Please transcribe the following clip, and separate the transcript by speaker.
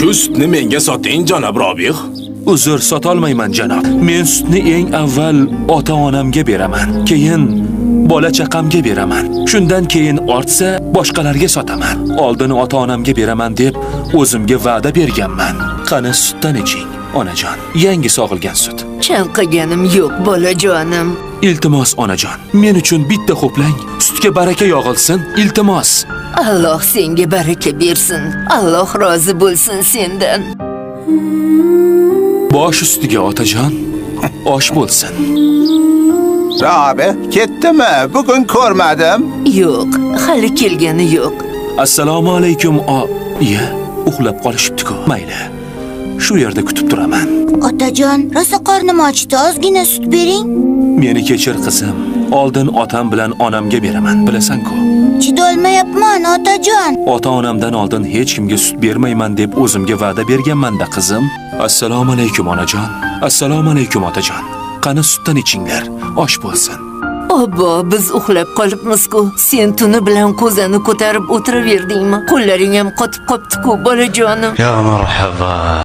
Speaker 1: Shu sutni menga soting, janob Robih.
Speaker 2: Uzr, sotolmayman, janob. Men sutni eng avval ota-onamga beraman. Keyin bola chaqamga beraman. Shundan keyin ortsa boshqalarga sotaman. Oldin ota-onamga beraman deb o'zimga va'da berganman. Qani sutdan iching, onajon. Yangi sog'ilgan sut.
Speaker 3: Chanqaganim yo'q, bolajonim.
Speaker 2: Iltimos, onajon. Men uchun bitta ho'plang. Sutga baraka yog'ilsin. Iltimos.
Speaker 3: Alloh senga baraka bersin. Alloh rozi bo'lsin sendan.
Speaker 2: Bosh ustiga, otajon. Osh bo'lsin.
Speaker 4: Robi, ketdimi? Bugun ko'rmadim.
Speaker 3: Yo'q, hali kelgani yo'q.
Speaker 2: Assalomu alaykum, o. Iya, uxlab qolishibdi-ku. Mayli. Shu yerda kutib turaman.
Speaker 5: Otajon, rosa qornim ochdi, ozgina sut bering.
Speaker 2: Meni kechir, qizim. Oldin otam bilan onamga beraman, bilasan-ku.
Speaker 5: Chidolmayapman, otajon.
Speaker 2: Ota-onamdan oldin hech kimga sut bermayman deb o'zimga va'da berganman-da, qizim. Assalomu alaykum, onajon. Assalomu alaykum, otajon. Qani sutdan ichinglar. Osh bo'lsin.
Speaker 3: Obbo, biz uxlab qolibmiz-ku. Sen tuni bilan ko'zani ko'tarib o'tiraverdingmi? Qo'llaring ham qotib qopti-ku, bolajonim.
Speaker 6: يا مرحبا.